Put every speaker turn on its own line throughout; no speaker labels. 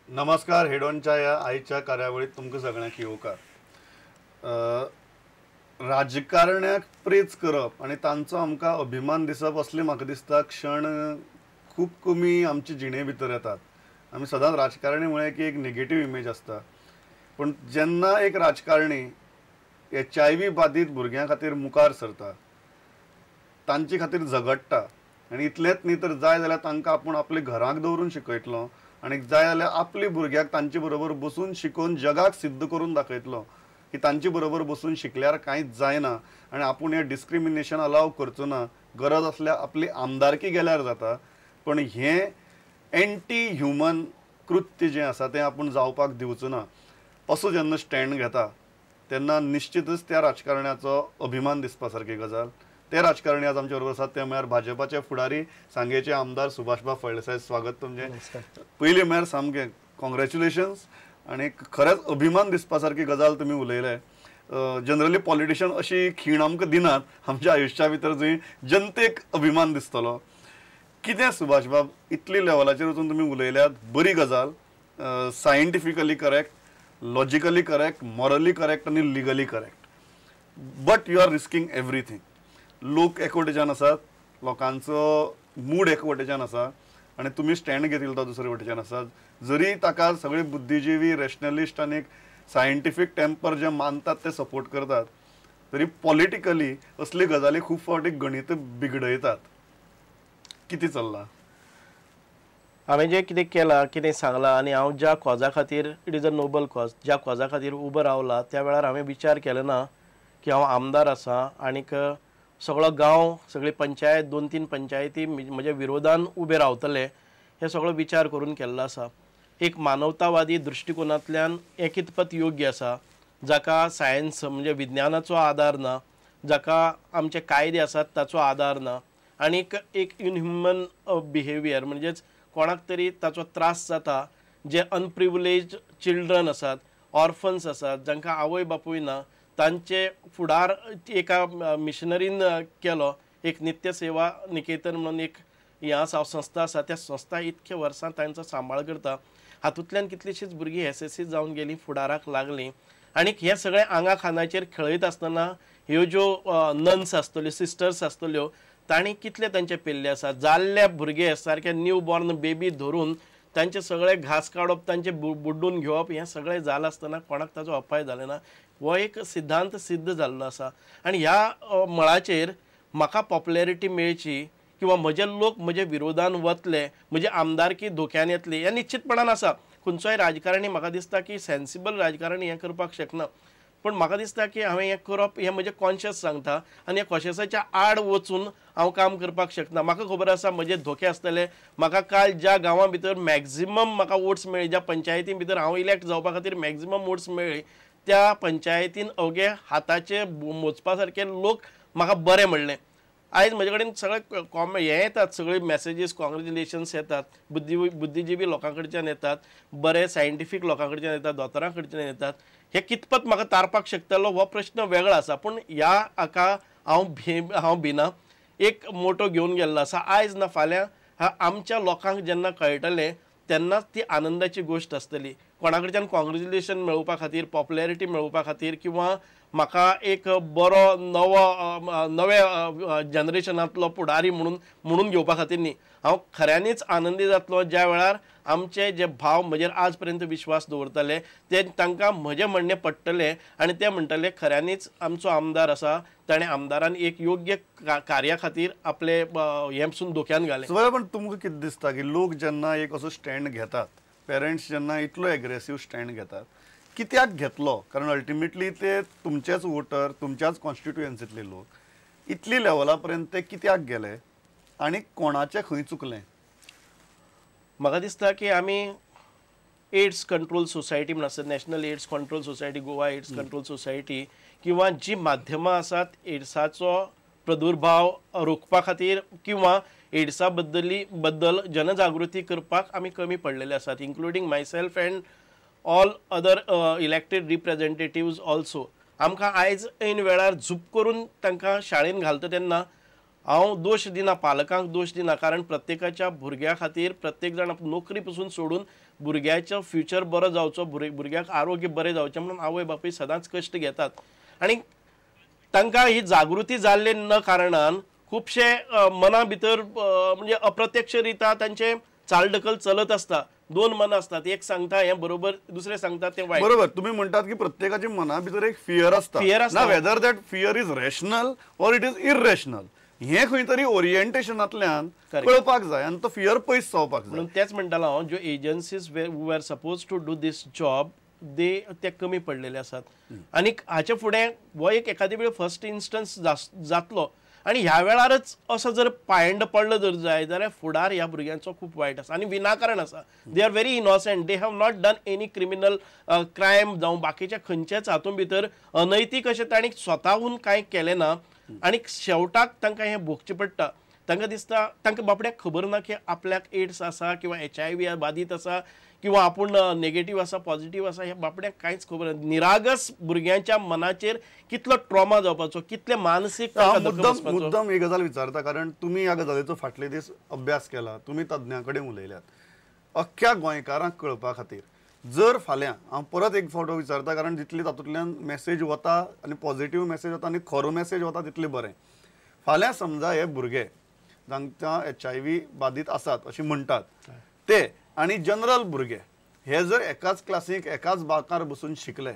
नमस्कार, हेडॉनच्या ह्या आयच्या कार्यावळीत तुमकां सगळ्यांक येवकार. राजकारण्याक प्रेज करप आनी तांचो आमकां अभिमान दिसप असले म्हाका दिसता क्षण खूब कमी आमचे जिणे भितर येतात. आमी सदांच राजकारणी म्हळें की एक नेगेटीव इमेज आसता, पूण जेन्ना एक राजकारणी HIV बादीत भुरग्यां खातीर मुखार सरता, तांचे खातीर झगडटा आनी इतलेंच न्ही तर जाय जाल्यार तांकां आपूण आपल्या घराक दवरून शिकयतलो आनी जाय जाल्यार आपली भुरग्याक तांचे बरोबर बसून शिकोवन जगाक सिद्ध करून दाखयतलो की तांचे बरोबर बसून शिकल्यार कांयच जायना आनी आपूण हें डिस्क्रिमिनेशन अलाव करचो ना. गरज आसल्यार आपली आमदारकी गेल्यार जाता, पण हें एंटी ह्युमन कृत्य जें आसा तें आपूण जावपाक दिवचो ना असो जेन्ना स्टँड घेता तेन्ना निश्चितच त्या राजकारण्याचो अभिमान दिसपा सारकी गजाल. ते राजकारणी आज आमचे बरोबर आसात ते म्हळ्यार भाजपाचे फुडारी सांगेचे आमदार सुभाषबाब फळदेसाय. स्वागत तुमचें. पयलीं म्हळ्यार सामकें कॉंग्रेच्युलेशन्स आनी खरेंच अभिमान दिसपा सारकी गजाल तुमी उलयले. जनरली पॉलिटिशियन अशी खीण आमकां दिनात आमच्या आयुश्या भितर जंय जनतेक अभिमान दिसतलो. कितें सुभाषबाब इतली लेवलाचेर वचून तुमी उलयल्यात, बरी गजाल, scientifically correct, logically correct, morally correct आनी legally correct, but you are risking everything. लोक एकवटेच्यान आसात, लोकांचो मूड एकवटेच्यान आसा आनी तुमी स्टँड घेतिल्लो तो दुसरे वटेच्यान आसा. जरी ताका सगळे बुद्धिजीवी, रॅशनलिस्ट आनी एक सायंटिफीक टेम्पर जे मानतात ते सपोर्ट करतात, तरी पॉलिटिकली असली गजाली खूब फावटी गणित बिगडयतात. कितें चल्लां?
हांवें जें कितें केलां, कितें सांगलां आनी हांव ज्या कॉजा खातीर, it is a noble cause, ज्या कॉजा खातीर उबो रावला त्या वेळार हांवें विचार केलो ना की हांव आमदार आसा आनीक सगळो गांव, सगळी पंचायत, 2-3 पंचायती म्हज्या विरोधान उबे रावतले हे सगळो विचार करून केल्लो आसा. एक मानवतावादी दृश्टिकोनांतल्यान हें कितपत योग्य आसा, जाका सायन्स म्हणजे विज्ञानाचो आदार ना, जाका आमचे कायदे आसात ताचो आदार ना आनीक एक इनह्युमन बिहेवियर म्हणजेच कोणाक तरी ताचो त्रास जाता, जे अनप्रिविलेज चिल्ड्रन आसात, ऑर्फन्स आसात, जांकां आवय बापूय ना, तांचे फुडार एका मिशनरीन केलो. एक नित्यसेवा निकेतन म्हणून एक हें आसा, संस्था आसा, त्या संस्था इतके वर्सां तांचो सांबाळ करता. हातूंतल्यान कितलींशींच भुरगीं SSC जावन गेलीं, फुडाराक लागलीं आनीक हें सगळें आंगा खांदाचेर खेळयत आसतना ह्यो ज्यो नन्स आसतल्यो, सिस्टर्स आसतल्यो, तांणी कितले तांचे पेल्ले आसा. जाल्ले भुरगे सारके न्यू बॉर्न बेबी धरून तांचे सगळे घास काडप, तांचे बुड्डून घेवप, हें सगळें जालां आसतना कोणाक ताचो अपाय जालो ना. हो एक सिद्धांत सिद्ध जाल्लो आसा आनी ह्या मळाचेर म्हाका पॉप्युलरिटी मेळची किंवा म्हजे लोक म्हजे विरोधान वतले, म्हजी आमदारकी धोक्यान येतली हें निश्चितपणान आसा. खंयचोय राजकारणी म्हाका दिसता की सेन्सिबल राजकारणी हें करपाक शकना, पूण म्हाका दिसता की हांवें हें करप हें म्हजें कॉन्शियस सांगता आनी ह्या कॉन्शियसाच्या आड वचून हांव काम करपाक शकना. म्हाका खबर आसा म्हजे धोके आसतले. म्हाका काल ज्या गांवां भितर मॅक्झिमम म्हाका वोट्स मेळ्ळी, ज्या पंचायती भितर हांव इलेक्ट जावपा खातीर मॅक्झिमम वोट्स मेळ्ळी, त्या पंचायतीन अवघे हाताचे मोजपा सारके लोक म्हाका बरें म्हणलें. आयज म्हजे कडेन सगळे कॉमेंट हे येतात, सगळे मॅसेजीस, कॉंग्रेच्युलेशन्स येतात, बुद्धिजिवी लोकां कडच्यान येतात, बरे सायंटिफीक लोकां कडच्यान येतात, दोतोरां कडच्यान येतात. हे कितपत म्हाका तारपाक शकतलो हो प्रश्न वेगळो आसा, पूण ह्या हाका हांव भिना. एक मोटो घेवन गेल्लो आसा, आयज ना फाल्यां आमच्या लोकांक जेन्ना कळटलें तेन्नाच ती आनंदाची गोश्ट आसतली. कोणा कडच्यान कॉंग्रेच्युलेशन मेळोवपा खातीर, पॉप्युलरिटी मेळोवपा खातीर किंवा म्हाका एक बरो नवो नव्या जनरेशनांतलो फुडारी म्हणून घेवपा खातीर न्ही. हांव खऱ्यांनीच आनंदी जातलो ज्या वेळार आमचे जे भाव म्हजेर आज पर्यंत विश्वास दवरतले, ते तांकां म्हजें म्हणणें पडटलें आनी ते म्हणटले खऱ्यांनीच आमचो आमदार आसा, ताणें आमदारान एक योग्य कार्या खातीर आपले हें पसून धोक्यान घालें.
पण तुमकां कितें दिसता की लोक जेन्ना एक असो स्टँड घेतात, पेरंट्स जेन्ना इतलो एग्रेसीव स्टँड घेतात, कित्याक घेतलो? कारण अल्टिमेटली ते तुमचेच वोटर, तुमच्याच कॉन्स्टिट्युएन्सीतले लोक, इतली लेवला पर्यंत ते कित्याक गेले आनी कोणाचें खंय चुकलें?
म्हाका दिसता की आमी एड्स कंट्रोल सोसायटी म्हण आसा, national AIDS control society, Goa AIDS control society, किंवा जी माध्यमां आसात एड्साचो प्रादुर्भाव रोखपा खातीर किंवा एड्सा बद्दल जनजागृती करपाक आमी कमी पडलेले आसात, including myself and all other elected representatives also. आमकां आयज ऐन वेळार झूप करून तांकां शाळेन घालता तेन्ना हांव दोश दिना, पालकांक दोश दिना, कारण प्रत्येकाच्या भुरग्या खातीर प्रत्येक जाण नोकरी पसून सोडून भुरग्याचो फ्युचर बरो जावचो, भुरग्याक आरोग्य बरें जावचें म्हणून आवय बापूय सदांच कश्ट घेतात आनी तांकां ही जागृती जाल्ले न कारणान खुबशे मना भितर म्हणजे अप्रत्यक्ष रित्या तांचे चालढकल चलत आसता. दोन मनां आसतात, एक सांगता हें बरोबर, दुसरें सांगता तें वायट.
बरोबर, तुम्ही म्हणतात की प्रत्येकाच्या मना भितर एक फियर आसता,
फियर आसता,
whether that fear is rational or it is irrational, हें खंय तरी ओरिएंटेशनांतल्यान कळपाक जाय आनी तो फियर पयस जावपाक जाय.
म्हणून तेच म्हणटालो हांव, ज्यो agencies were suppose to do this job they ते कमी पडलेले आसात. आनी हाचे फुडें हो एक एखादे वेळ फर्स्ट इन्स्टन्स जातलो आनी ह्या वेळारच असो जर पायंड पडलो जर जाय जाल्यार फुडार ह्या भुरग्यांचो खूब वायट आसा आनी विनाकारण आसा. They are very innocent, they have not done any criminal crime जावं बाकीच्या खंयच्याच हातूंत भितर अनैतीक अशें तांणी स्वताहून कांय केलें ना आनी शेवटाक तांकां हें भोगचें पडटा. तांकां दिसता, तांकां बापड्याक खबर ना की आपल्याक एड्स आसा किंवा HIV बादीत आसा किंवा आपूण नेगेटीव आसा पॉझिटीव आसा, ह्या बापड्याक कांयच खबर ना. निरागस भुरग्यांच्या मनाचेर कितलो ट्रॉमा जावपाचो, कितले मानसीक.
मुद्दम ही गजाल विचारता कारण तुमी ह्या गजालीचो फाटले दीस अभ्यास केला, तुमी तज्ञां कडेन उलयल्यात. अख्ख्या गोंयकारांक कळपा खातीर जर फाल्यां हांव परत एक फावट विचारता कारण जितली तातूंतल्यान मॅसेज वता आनी पॉझिटीव मॅसेज वता आनी खरो मॅसेज वता तितलें बरें. फाल्यां समजा हे भुरगे जांकां HIV बादीत आसात अशें म्हणटात ते आनी जनरल भुरगे हे जर एकाच क्लासीक एकाच बांकार बसून शिकले,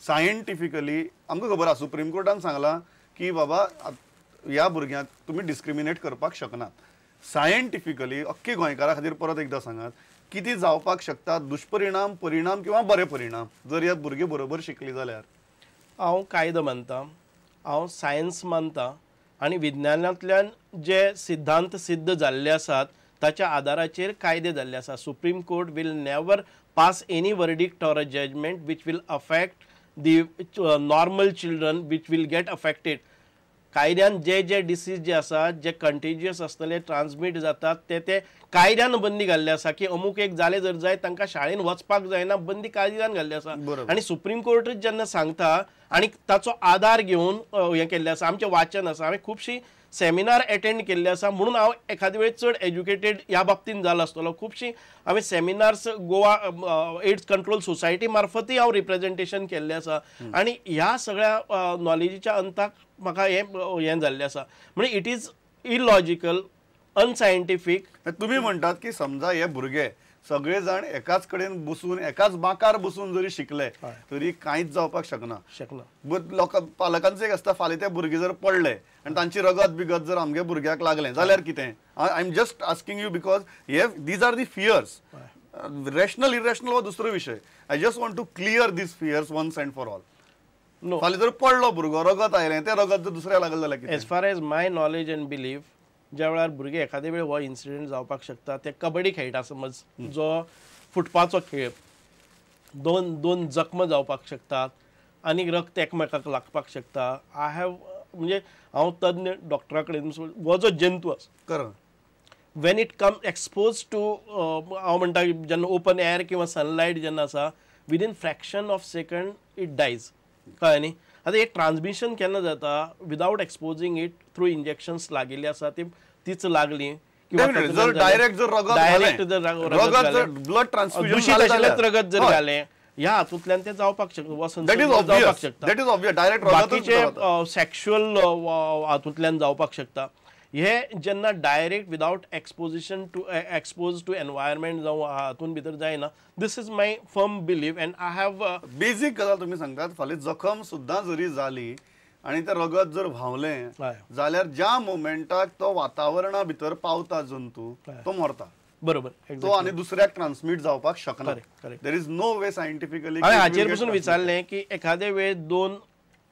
सायंटिफिकली आमकां खबर आसा सुप्रीम कोर्टान सांगलां की बाबा ह्या भुरग्यांक तुमी डिस्क्रिमिनेट करपाक शकनात. सायंटिफिकली अख्खी गोंयकारां खातीर परत एकदां सांगात कितें जावपाक शकता दुष्परिणाम, परिणाम किंवा बरे परिणाम जर ह्या भुरगे बरोबर शिकली जाल्यार?
हांव कायदो मानता, हांव सायन्स मानता आनी विज्ञानांतल्यान जे सिद्धांत सिद्ध जाल्ले आसात ताच्या आदाराचेर कायदे जाल्ले आसा. Supreme court will never pass any verdict or a judgement which will affect the normal children which will get affected. कायद्यान जे जे डिसीज जे आसात जे कंटेजियस आसतले ट्रान्समीट जातात ते ते कायद्यान बंदी घाल्ले आसा की अमूक एक जालें जर जाय तांकां शाळेन वचपाक जायना, बंदी कायद्यान घाल्ली आसा. आनी सुप्रीम कोर्टूच जेन्ना सांगता आनी ताचो आदार घेवन हें केल्लें आसा. आमचें वाचन आसा, हांवें खुबशीं सेमिनार एटेंड केल्ले आसा म्हणून हांव एखादे वेळ चड एज्युकेटेड ह्या बाबतीन जालो आसतलो. खुबशीं हांवें seminars Goa AIDS control society मार्फतूय हांव रिप्रेजेंटेशन केल्लें आसा आनी ह्या सगळ्या नॉलेजीच्या अंताक म्हाका हें हें जाल्लें आसा. म्हणजे it is illogical, unscientific.
तुमी म्हणटात की समजा हे भुरगे सगळे जाण एकाच कडेन बसून एकाच बांकार बसून जरी शिकले तरी कांयच जावपाक शकना. लोकां पालकांचो एक आसता फाल्यां ते भुरगे जर पडले आनी तांची रगत बिगत जर आमगे भुरग्याक लागलें जाल्यार कितें? I am just asking you because हे these are the fears, rational irrational हो दुसरो विशय. I just want to clear these fears once and for all. फाल्यां जर पडलो भुरगो, रगत आयलें, तें रगत जर दुसऱ्या लागलें जाल्यार कितें?
As far as my knowledge and belief, ज्या वेळार भुरगे एखादे वेळ हो इन्सिडंट जावपाक शकता, ते कबड्डी खेळटा समज, जो फुटपाचो खेळ, दोन दोन जखम जावपाक शकतात आनी रक्त एकमेकाक लागपाक शकता. I have म्हणजे हांव तज्ञ डॉक्टरा कडेन हो जो जंतू आसा when it come expose to हांव म्हणटा जेन्ना ओपन एअर किंवा सनलायट जेन्ना आसा within fraction of second it dies. कळ्ळें न्ही? आतां एक ट्रान्समिशन केन्ना जाता without exposing it through injections लागिल्ली आसा ती तीच लागली
किंवा डायरेक्ट जर
दुशीत आशिल्लेंच रगत जर घालें ह्या हातूंतल्यान तें जावपाक शकता, जावपाक शकता. बाकीचे सेक्शुअल हातूंतल्यान जावपाक शकता. हे जेन्ना direct without exposition to expose to environment जावं हातून भितर जायना. This is my firm belief and I have
basic गजाल तुमी सांगतात. फाल्यां जखम सुद्दां जरी जाली आनी तें रगत जर व्हांवलें जाल्यार ज्या मोमेंटाक तो वातावरणा भितर पावता जंतू तो मरता.
बरोबर,
तो आनी दुसऱ्याक ट्रान्समीट जावपाक शकना. There is no way scientifically.
हांवें हाचेर पसून विचारलें की एखादे वेळ दोन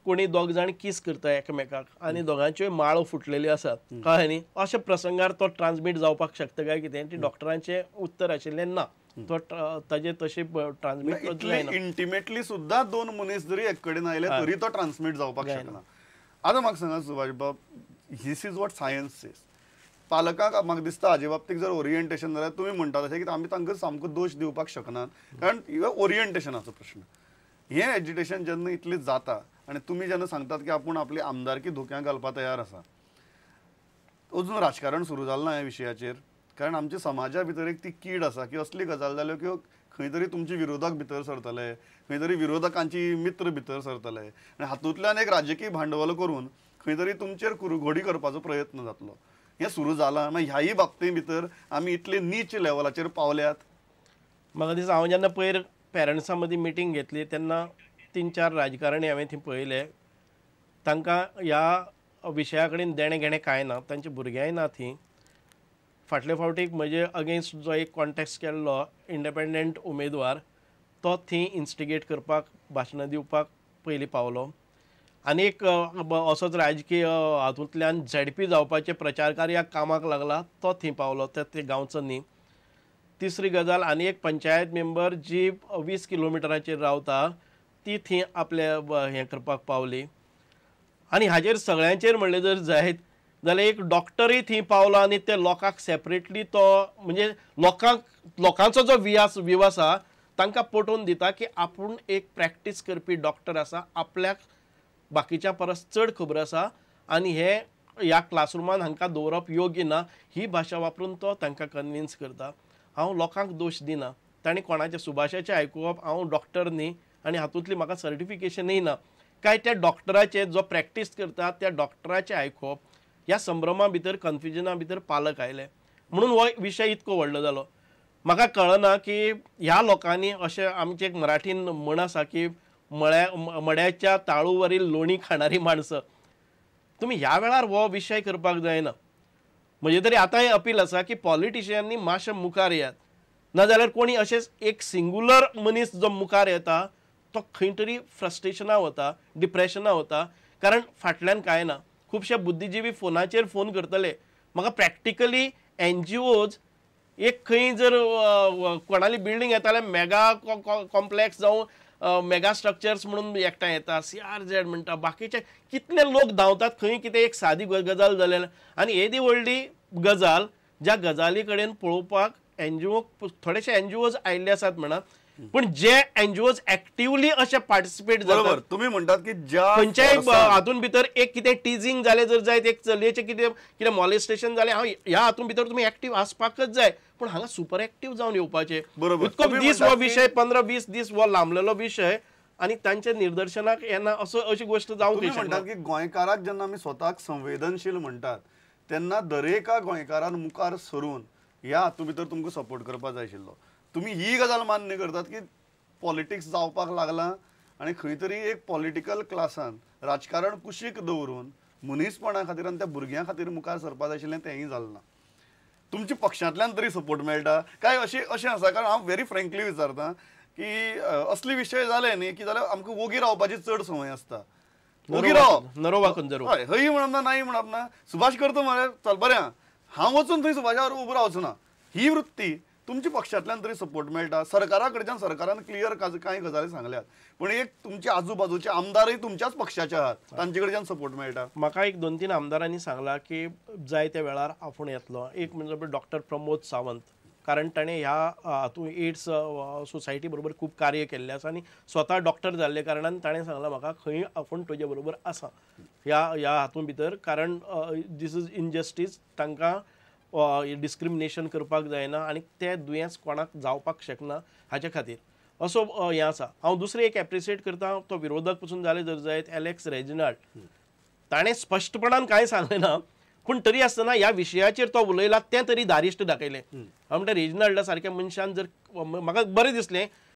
कोणी दोग जाण कीस करता एकामेकाक आनी दोगांच्यो माळो फुटलेल्यो आसात, कळ्ळें न्ही, अशा प्रसंगार तो ट्रान्समीट जावपाक शकता काय कितें? ती डॉक्टरांचें उत्तर आशिल्लें ना, तो ताजे तशें ट्रान्समीट जायना.
इंटिमेटली सुद्दां दोन मनीस जरी एक कडेन आयले तरी तो ट्रान्समीट जावपाक शकना. आतां म्हाका सांगा सुभाष बाब, this is what science says. पालकांक म्हाका दिसता हाजे बाबतीत जर ओरिएंटेशन जाल्यार तुमी म्हणटा तशें की आमी तांकां सामको दोश दिवपाक शकनात कारण ओरिएंटेशनाचो प्रश्न. हें एज्युकेशन जेन्ना इतलें जाता आनी तुमी जेन्ना सांगतात की आपूण आपली आमदारकी धोक्यांत घालपाक तयार आसा, अजून राजकारण सुरू जालें ना ह्या विशयाचेर, कारण आमच्या समाजा भितर एक ती कीड आसा की असली गजाल जाल्यो की खंय तरी तुमचे विरोधक भितर सरतले, खंय तरी विरोधकांची मित्र भितर सरतले आनी हातूंतल्यान एक राजकीय भांडवल करून खंय तरी तुमचेर कुरघोडी करपाचो प्रयत्न जातलो. हें सुरू जालां. मागीर ह्याय बाबती भितर आमी इतले नीच लेवलाचेर पावल्यात.
म्हाका दिसता हांव जेन्ना पयर पेरंट्सां मदीं मिटींग घेतली तेन्ना 3-4 राजकारणी हांवें थंय पळयले. तांकां ह्या विशया कडेन देणें घेणें कांय ना, तांचे भुरग्यांय ना थंय. फाटले फावटीक म्हजे अगेन्स्ट जो एक कॉन्टेस्ट केल्लो इंडिपेंडंट उमेदवार तो थंय इन्स्टिगेट करपाक, भाशणां दिवपाक पयलीं पावलो. आनी एक असोच राजकीय हातूंतल्यान झेडपी जावपाचे प्रचार कार्याक कामाक लागला तो थंय पावलो, ते गांवचो न्ही. तिसरी गजाल, आनी एक पंचायत मेंबर जी 20 किलोमिटराचेर रावता ती थंय आपले हें करपाक पावली. आनी हाजेर सगळ्यांचेर म्हणलें जर जायत जाल्यार एक डॉक्टरूय थंय पावलो आनी ते लोकांक सेपरेटली तो म्हणजे लोकांक लोकांचो जो विव आसा तांकां पटोवन दिता की आपूण एक प्रॅक्टीस करपी डॉक्टर आसा, आपल्याक बाकीच्या परस चड खबर आसा आनी हे ह्या क्लासरुमान हांकां दवरप योग्य ना, ही भाशा वापरून तो तांकां कन्विन्स करता. हांव लोकांक दोश दिना, तांणी कोणाच्या सुभाषाचें आयकुवप, हांव डॉक्टर न्ही आनी हातूंतली म्हाका सर्टिफिकेशनूय ना, काय त्या डॉक्टराचे जो प्रॅक्टीस करता त्या डॉक्टराचें आयकुवप, ह्या संभ्रमा भितर कन्फ्युजना भितर पालक आयले म्हणून हो विशय इतको व्हडलो जालो. म्हाका कळना की ह्या लोकांनी अशें, आमचें एक मराठीन म्हण आसा की मड्याच्या ताळूवरील लोणी खाणारी माणसं, तुमी ह्या वेळार हो विशय करपाक जायना. म्हजे तरी आतांय अपील आसा की पॉलिटिशियनांनी मातशें मुखार येयात, नाजाल्यार कोणी अशेंच एक सिंगुलर मनीस जो मुखार येता तो खंय तरी फ्रस्ट्रेशना वता, डिप्रेशना वता, कारण फाटल्यान कांय ना. खुबशे बुद्धिजिवी फोनाचेर फोन करतले. म्हाका प्रॅक्टिकली एनजीओज एक खंय जर कोणाली बिल्डींग येता जाल्यार मेगा कॉम्प्लेक्स जावं मेगा स्ट्रक्चर्स म्हणून एकठांय येता, CRZ म्हणटा, बाकीचे कितले लोक धांवतात खंय कितें एक सादी गजाल जाल्या. आनी येदी व्हडली गजाल ज्या गजाली कडेन पळोवपाक एनजीओ थोडेशे एनजीओज आयिल्ले आसात म्हणा, पण जे एनजीओज एक्टिवली अशे पार्टिसिपेट
जातात. तुम्ही म्हणतात की ज्या
खंयच्याय हातून भितर एक कितें टिझिंग जालें जर जायत, एक चलयेचें कितें कितें मॉलेस्टेशन जालें, हांव ह्या हातून भितर तुमी एक्टीव आसपाकच जाय, पूण हांगा सुपर एक्टीव जावन येवपाचें.
बरोबर.
इतको दीस हो विशय 15-20 दीस हो लांबलेलो विशय आनी तांच्या निर्दर्शनाक येना असो अशी गोश्ट जावंक शकना.
म्हणटात की गोंयकाराक जेन्ना आमी स्वताक संवेदनशील म्हणटात तेन्ना दरेका गोंयकारान मुखार सरून ह्या हातूंत भितर तुमकां सपोर्ट करपाक जाय आशिल्लो. तुम्ही ही गजाल मान्य करतात की पॉलिटिक्स जावपाक लागलां आनी खंय तरी एक पॉलिटिकल क्लासान राजकारण कुशीक दवरून मनीसपणा खातीर आनी त्या भुरग्यां खातीर मुखार सरपाक जाय आशिल्लें, तेंय जालें ना. तुमच्या पक्षांतल्यान तरी सपोर्ट मेळटा काय अशें अशें आसा? कारण हांव व्हेरी फ्रेंकली विचारता की असले विशय जाले न्ही की जाल्यार आमकां वोगी रावपाची चड संवय आसता. वोगी रावप, हय हय म्हणप ना, नाही म्हणप ना, सुभाष करता मरे चल बरें, हांव वचून थंय सुभाषावर उबो रावचो ना, ही वृत्ती तुमच्या पक्षांतल्यान तरी सपोर्ट मेळटा? सरकारा कडच्यान सरकारान क्लियर कांय गजाली सांगल्यात, पूण एक तुमच्या आजूबाजूचे आमदारय तुमच्याच पक्षाचे आहात, तांचे कडच्यान सपोर्ट मेळटा?
म्हाका 1-2-3 आमदारांनी सांगला की जाय त्या वेळार आपूण येतलो. एक म्हणजे डॉक्टर प्रमोद सावंत, कारण ताणें ह्या हातूंत एड्स सोसायटी बरोबर खूब कार्य केल्लें आसा आनी स्वता डॉक्टर जाल्ले कारणान ताणें सांगलां म्हाका खंय आपूण तुजे बरोबर आसा ह्या ह्या हातूंत भितर, कारण these is injustice, तांकां डिस्क्रिमिनेशन करपाक जायना आनी तें दुयेंस कोणाक जावपाक शकना हाचे खातीर असो हें आसा. हांव दुसरें एक एप्रिशिएट करता, तो विरोधक पसून जाले जर जायत, एलेक्स रेजिनाल्ड, ताणें स्पश्टपणान कांय सांगलें ना, पूण तरी आसतना ह्या विशयाचेर तो उलयला तें तरी धारिश्ट दाखयलें. हांव म्हणटा रेजिनाल्डा सारक्या मनशान जर म्हाका बरें दिसलें